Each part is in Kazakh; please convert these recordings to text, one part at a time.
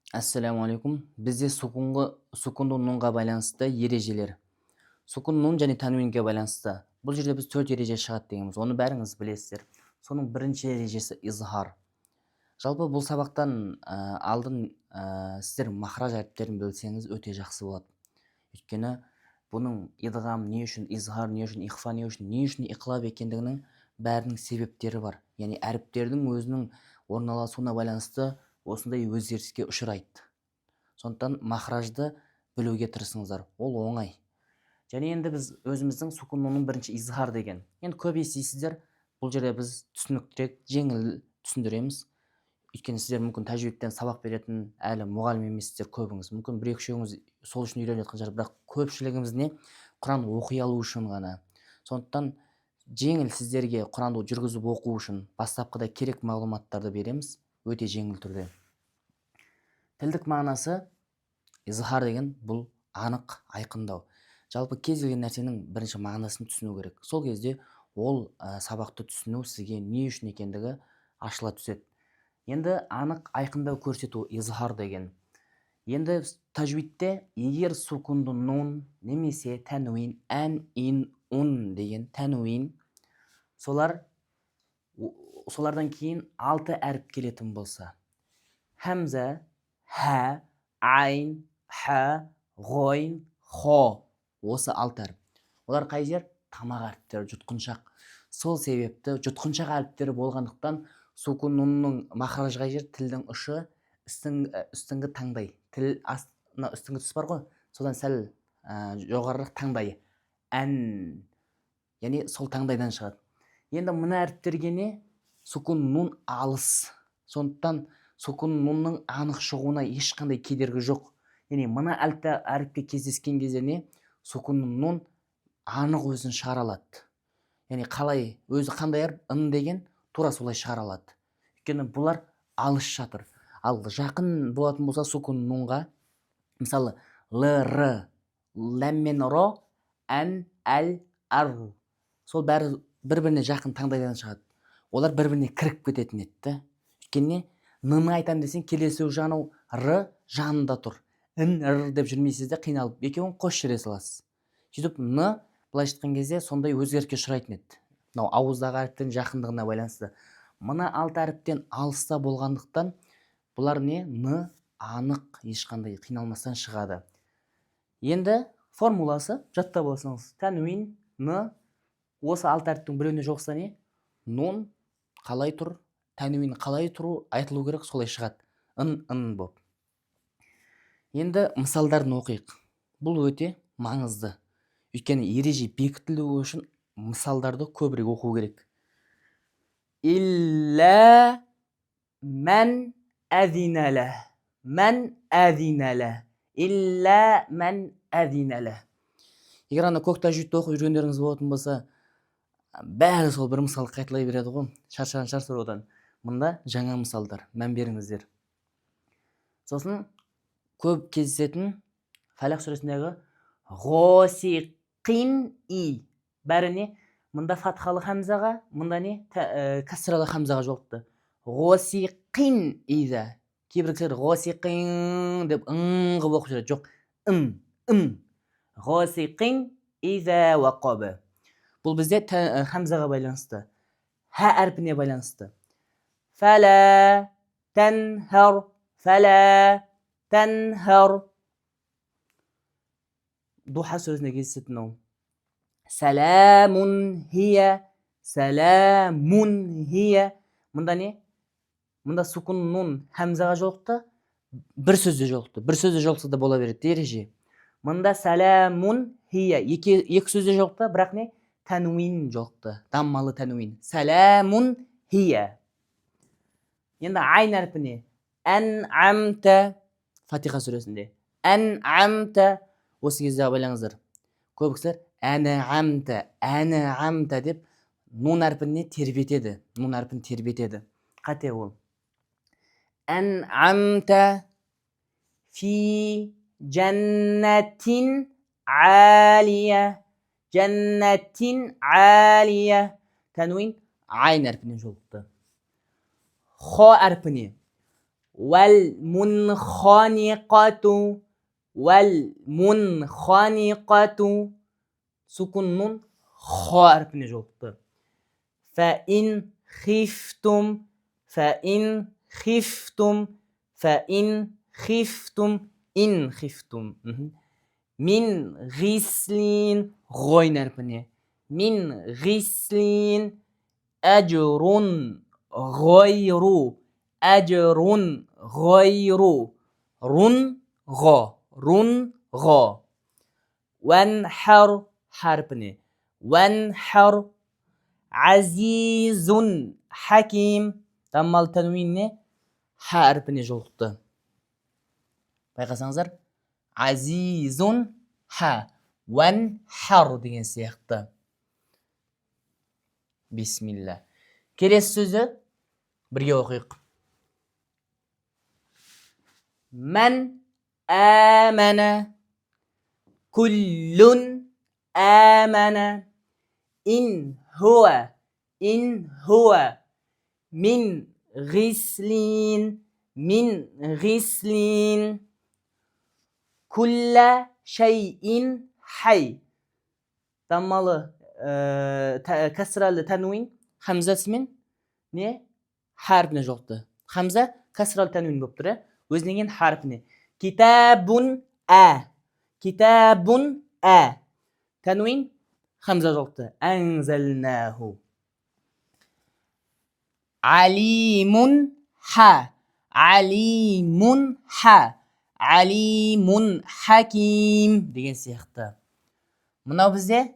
Ассалаумағалейкум. Бізде сукунды нунға байланысты ережелер, сукун нун және тәнуинге байланысты. Бұл жерде біз төрт ереже шығады дегенбіз, оны бәріңіз білесіздер. Соның бірінші ережесі – изхар. Жалпы бұл сабақтан алдын сіздер махраж әріптерін білсеңіз, өте жақсы болады. Өйткені бұның идғам не үшін, изхар не үшін, ихфа не үшін, не үшін иқлаб екендігінің бәрінің себептері бар. Яғни әріптердің өзінің орналасуына байланысты осындай өзгеріске ұшырайды. Сондықтан махражды білуге тырысыңыздар, ол оңай. Және енді біз өзіміздің сукун нунның бірінші изхар деген. Енді көп естисіздер, бұл жерде біз түсініктірек, жеңіл түсіндіреміз. Өйткені сіздер мүмкін тәжвидтен сабақ беретін әлі мұғалім емессіздер көбіңіз, мүмкін бір екі үшеуіңіз сол үшін үйреніп жатқан шығар, бірақ көпшілігіміз не құран оқи алу үшін ғана. Сондықтан жеңіл сіздерге құранды жүргізіп оқу үшін бастапқыда керек мағлұматтарды береміз өте жеңіл түрде. Тілдік мағынасы: изхар деген бұл анық айқындау. Жалпы кез келген нәрсенің бірінші мағынасын түсіну керек. Сол кезде ол сабақты түсіну сізге не үшін екендігі ашыла түседі. Енді анық айқындау, көрсету изхар деген. Енді тәжвидте егер сукунды нун немесе тәнуин, ән, ин, ун деген тәнуин, солар, солардан кейін алты әріп келетін болса: хамза, хә, айн, ха, ғойн, хо, осы алты әріп. Олар қай жер? Тамақ әріптері, жұтқыншақ. Сол себепті жұтқыншақ әріптері болғандықтан, сукун нунның махражы қай жер? Тілдің ұшы, үстіңгі таңдай, тіл мына үстіңгі тұс бар ғой, содан сәл жоғарырақ таңдайы, ән, яғни сол таңдайдан шығады. Енді мына әріптерге не сукун нун алыс, сондықтан сукун нунның анық шығуына ешқандай кедергі жоқ. Яғни мына әріпке кездескен кезде не сукун нун анық өзін шығара алады. Яғни қалай өзі, қандай әріп, ын деген, тура солай шығара алады. Өйткені бұлар алыс жатыр. Ал жақын болатын болса сукун нунға, мысалы, л, р, ләм мен ро, ән, әл, ар, сол бәрі бір біріне жақын, таңдайдан шығады. Олар бір біріне кіріп кететін еді да. Өйткені не ны айтамын десең, келесі уже анау р жанында тұр, ін, р деп жүрмейсіз де қиналып, екеуін қосып жібере саласыз. Сөйтіп н былайша айтқан кезде сондай өзгеріске ұшырайтын еді, мынау ауыздағы әріптердің жақындығына байланысты. Мына алты әріптен алыста болғандықтан, бұлар не н анық, ешқандай қиналмастан шығады. Енді формуласы жаттап алсаңыз: тәнуин н осы алты әріптің біреуіне жолықса, не нун қалай тұр, тәнуин қалай тұру айтылу керек, солай шығады, ын, ын болып. Енді мысалдарын оқиық. Бұл өте маңызды, өйткені ереже бекітілуі үшін мысалдарды көбірек оқу керек. Илля мән әзинә, мән әзинә, илля мән әзинә. Егер ана көк тәжвидті оқып жүргендеріңіз болатын болса, бәрі сол бір мысалды қайталай береді ғой, шаршаған шығарсыздар одан. Мында жаңа мысалдар, мән беріңіздер. Сосын көп кездесетін Фалақ сүресіндегі ғосиқин и, бәрі не мында фатхалы хамзаға, мында не кәсралы хамзаға жолықты. Ғосиқин иза. Кейбір кісілер ғосиқин деп ың қылып оқып жүреді. Жоқ, ын, ын. Ғосиқин иза уақаб. Бұл бізде хамзаға байланысты, хә әрпіне байланысты. Фәлә тәнһар, фәлә тәнһар. Духа сөзінде кездесетін ол. Сәләмун хия, сәләмун хия. Мында не? Мында сукун нун хамзаға жолықты, бір сөзде жолықты. Бір сөзде жолықса да бола береді ереже. Мында сәләмун хия, екі сөзде жолықты, бірақ не тәнуин жолықты, даммалы тәнуин. Сәләмун хия. Енді айн әрпіне: ән'амта, Фатиха сүресінде ән'амта. Осы кезде абайлаңыздар, көп кісілер ән'амта, ән'амта деп нун әрпіне тербетеді, нун әрпін тербетеді. Қате ол. Ән'амта фи жәннатин алия, жәннатин алия. Тәнуин айн әрпіне жолықты. Хо әрпіне. Уәл мунханиқату, уәл мунханиқату. Сукун нун хо әрпіне жолықты. Фә ин хифтум, фә ин хифтум, фә ин хифтум, ин хифтум. Мин ғислин, ғойн әрпіне. Мин ғислин, әжрун ғайру, әжрун ғайру. Рун ғо, рун ғо. Уәнхар харпіне. Уәнхар, азизун хаким. Даммалы тәнуин не? Ха әрпіне жолықты. Байқасаңыздар, азизун ха, уәнхар деген сияқты. Бисмилля. Келесі сөзі бірге оқиық. Мән әмәнә, күллүн әмәнә, ин хуа, ин хуа, мин ғислин, мин ғислин, күллә шәйин хай. Даммалы кәсралы тәнуин хамзасымен не харпіне жолықты. Хамза кәсралы тәнуин болып тұр, өзінен кейін харпіне. Китабун ә, китабун ә, тәнуин хамза жолықты. Әнзәлнәху. Алимун ха, алимун ха, алимун хаким деген сияқты. Мынау бізде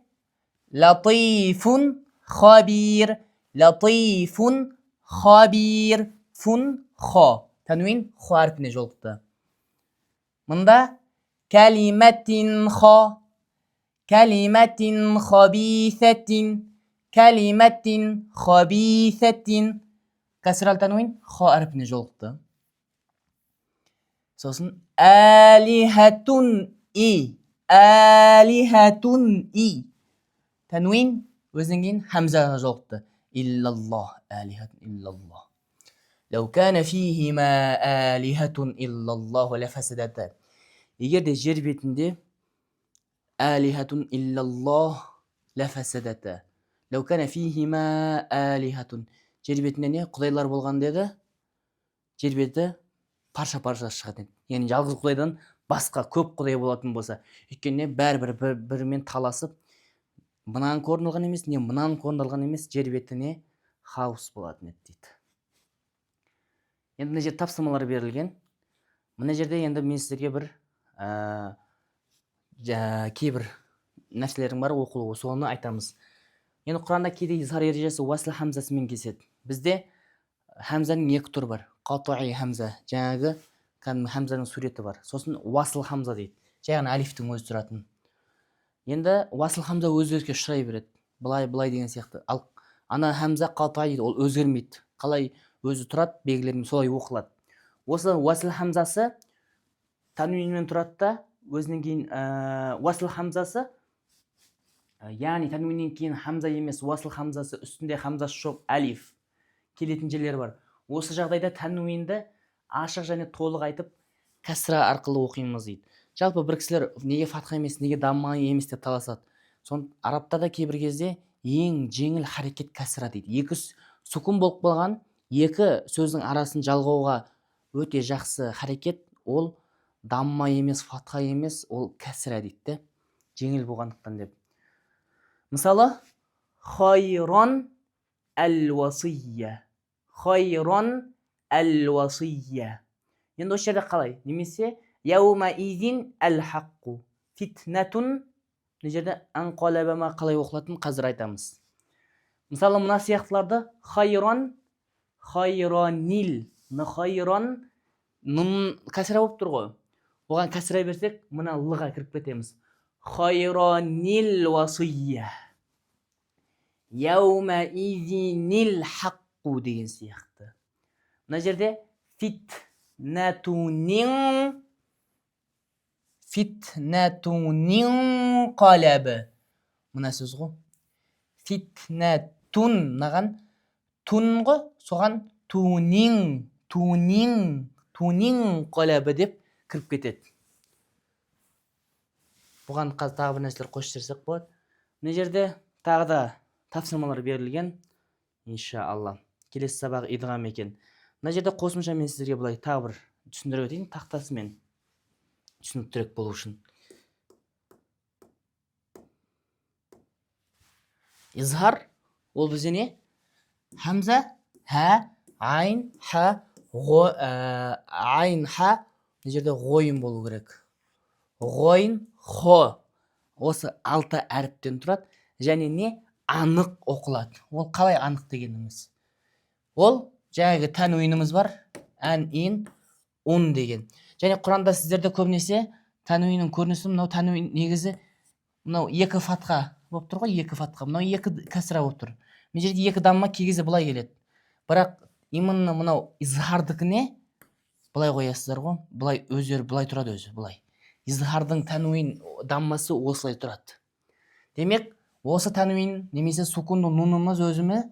латифун хабир, латифун хабир, фун хо, тәнуин хо әрпіне жолықты. Мында кәлимәтин хо, кәлимәтин хабисәтин, кәлимәтин хабисәтин, кәсрал тәнуин хо әрпіне жолықты. Сосын әлихәтун и, әлихәтун и, тәнуин өзінен кейін хамзаға жолықты. Иллаллах, әлихәтун иллаллах. Ләу кәнә фихима әлихәтун иллаллаху ләфәсәдәтә. Егер де жер бетінде әлихәтун иллаллах ләфәсәдәтә. Ләу кәнә фихима әлихәтун. Жер бетінде не құдайлар болған деді? Жер беті парша-парша шығатын еді. Яғни жалғыз құдайдан басқа көп құдай болатын болса, өйткені бәрібір бірімен таласып, мынаның орын алған емес, не мынаның орын алған емес, жер бетіне хаос болатын еді дейді. Енді мына жерде тапсырмалар берілген. Мына жерде енді мен сіздерге бір кейбір нәрселердің бар оқылуы, соны айтамыз. Енді Құранда кейде изхар ережесі уасл хамзасымен кеседі. Бізде хамзаның екі түрі бар. Қатуи хамза, жаңағы кәдімгі хамзаның суреті бар. Сосын уасыл хамза дейді. Жай ғана алифтің өзі тұратын. Енді уасыл хамза өзгеріске ұшырай береді. Былай, былай деген сияқты. Ал ана хамза қатуи дейді, ол өзгермейді. Қалай өзі тұрады, белгілерімен солай оқылады. Осы уасыл хамзасы тәнуинмен тұрады да, өзінен кейін уасыл хамзасы, яғни тәнуиннен кейін хамза емес, уасыл хамзасы үстінде хамзасы жоқ әлиф келетін жерлер бар. Осы жағдайда тәнуинді ашық және толық айтып кәсра арқылы оқимыз дейді. Жалпы бір кісілер неге фатха емес, неге дамма емес деп таласады. Сон арабтарда кейбір кезде ең жеңіл харекет кәсра дейді. Екі сукун болып қалған екі сөздің арасын жалғауға өте жақсы харекет ол дамма емес, фатха емес, ол кәсра дейді де, жеңіл болғандықтан деп. Мысалы, хайран әл-уасия, хайран әл-уасия. Енді осы жерде қалай? Немесе яума изин әл-хаққу фитнатун. Мына жерде анқалаба қалай оқылатынын қазір айтамыз. Мысалы, мына сияқтыларды хайран, хайранил, хайран нун кәсіра болып тұр ғой. Оған кәсіра берсек, мына лға кіріп кетеміз. Хайранил уасия. Яума изинил хаққу деген сияқты. Мына жерде фитнатунин, фитнатунин қалабы. Мына сөз ғой. Фитнатун, мынаған тун ғой, соған тунин, тунин Тунин қолабы деп кіріп кетеді. Бұған қазір тағы бір нәрселер қосып жіберсек болады. Мына жерде тағы да тапсырмалар берілген. Иншалла. Келесі сабақ идғам екен. Мына жерде қосымша мен сіздерге былай тағы бір түсіндіріп өтейін, тақтасымен түсініктірек болу үшін. Изхар ол бізде не? Хамза, ха, айн, ха, го, айн, ха. Мына жерде ғойын болу керек. Ғойын, хо. Осы алты әріптен тұрады және не анық оқылады. Ол қалай анық дегеніміз? Ол жаңағы тәнуиніміз бар, ән, ин, ун деген. Және Құранда сіздерде көбінесе тәнуиннің көрінісі мынау. Тәнуин негізі мынау екі фатха болып тұр ғой, екі фатха, мынау екі кәсра болып тұр. Мына жерде екі дамма кей кезде былай келеді. Бірақ именно мынау изхардікіне былай қоясыздар ғой, былай өздері былай тұрады өзі, былай. Изхардың тәнуин даммасы осылай тұрады. Демек, осы тәнуин немесе сукунды нунымыз өзіме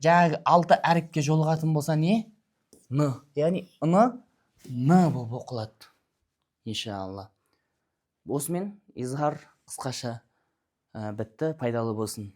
жаңағы алты әріпке жолығатын болса не? Н. Яғни н, н болып оқылады. Иншалла. Осымен изхар қысқаша бітті, пайдалы болсын.